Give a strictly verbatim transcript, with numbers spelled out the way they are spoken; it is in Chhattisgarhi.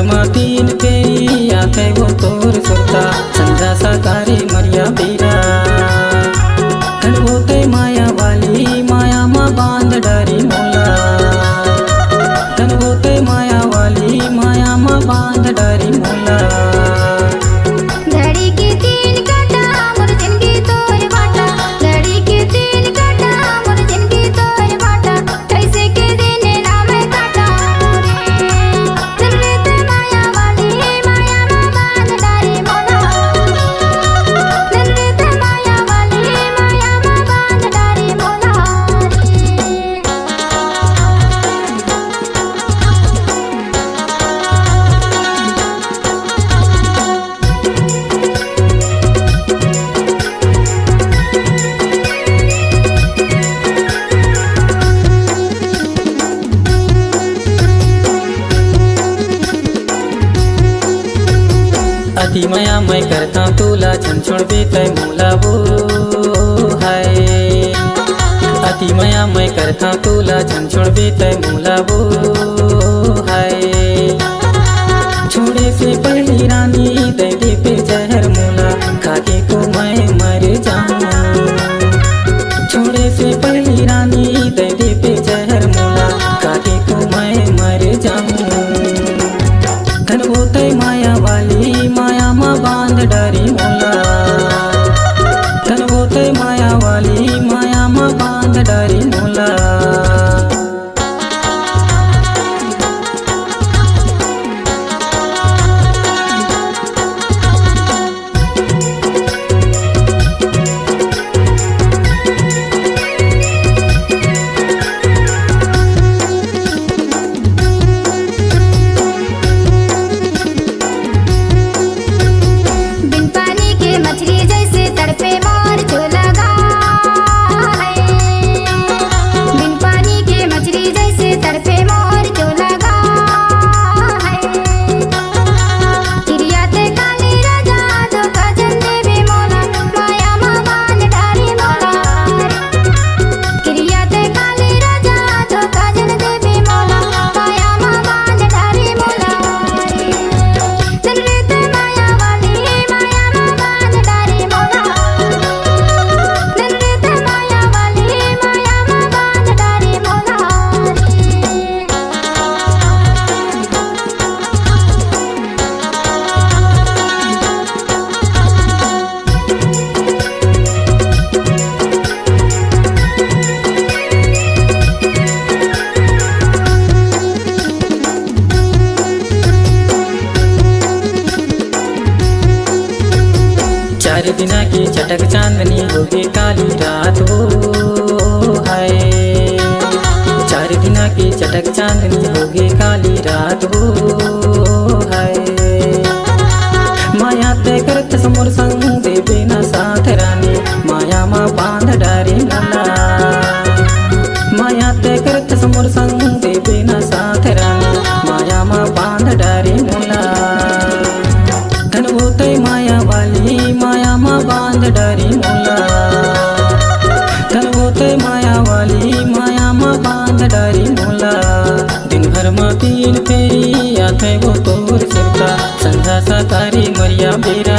मा तीन फेरी आथे वो तोर सुरता, संझा सकारे मरिया बेरा। धन वो तय माया वाली, माया मा बांध डारी मोला। धन वो तय माया वाली, माया मा बांध डारी मोला। घड़ी के तीन काटा, मोर जिनगी तोर बाटा। घड़ी के तीन काटा, मोर जिनगी तोर बाटा। कैसे के दिन ना मैं काटा रे। नंदित माया वाली, माया मा बांध डारी मोला। नंदित माया वाली, माया मा बांध डारी मोला रे। अति मया मैं करता तोला, झन छोड़बे तै मोला वो हाय। अति मया मैं करता तोला, झन छोड़बे तै मोला वो हाय। छोड़े से पहली रानी दे दे पे जहर मोला, खाके को मैं मर जाऊं। छोड़े से पहली रानी दे दे पे जहर मोला, खाके को मैं मर जाऊं। धन वो तय माया वाली, माया मा बांध डारी मोला। धन वो तय माया वाली, माया मा बांध डारी मोला। बिन पानी के मछली जैसे तड़पे मोर झोला गा है। बिन पानी के मछली जैसे तड़पे मोर झोला गा है। किरिया ते काली राजा धोखा जन देबे मोला, माया मा बांध डारी मोला। किरिया ते काली राजा धोखा जन देबे मोला, माया मा बांध डारी मोला। नंदित माया वाली, माया मा बांध डारी मोला। नंदित माया वाली, माया मा बांध डारी मोला। चार दिना के चटक चांदनी होगे काली रात वो हाय। चार दिना के चटक चांदनी होगे काली रात वो हाय। माया ते करत समोर संग देबे ना साथ रानी, माया मा बांध डारी मोला। माया ते करत समोर संग देबे ना साथ रानी, माया मा बांध डारी मोला। धन वो तय माया वाली, माया मा बांध डारी मोला। धन वो तय माया वाली, माया मा बांध डारी मोला। दिन भर मा तीन फेरी आथे वो तोर सुरता, संझा सकारे मरिया बेरा।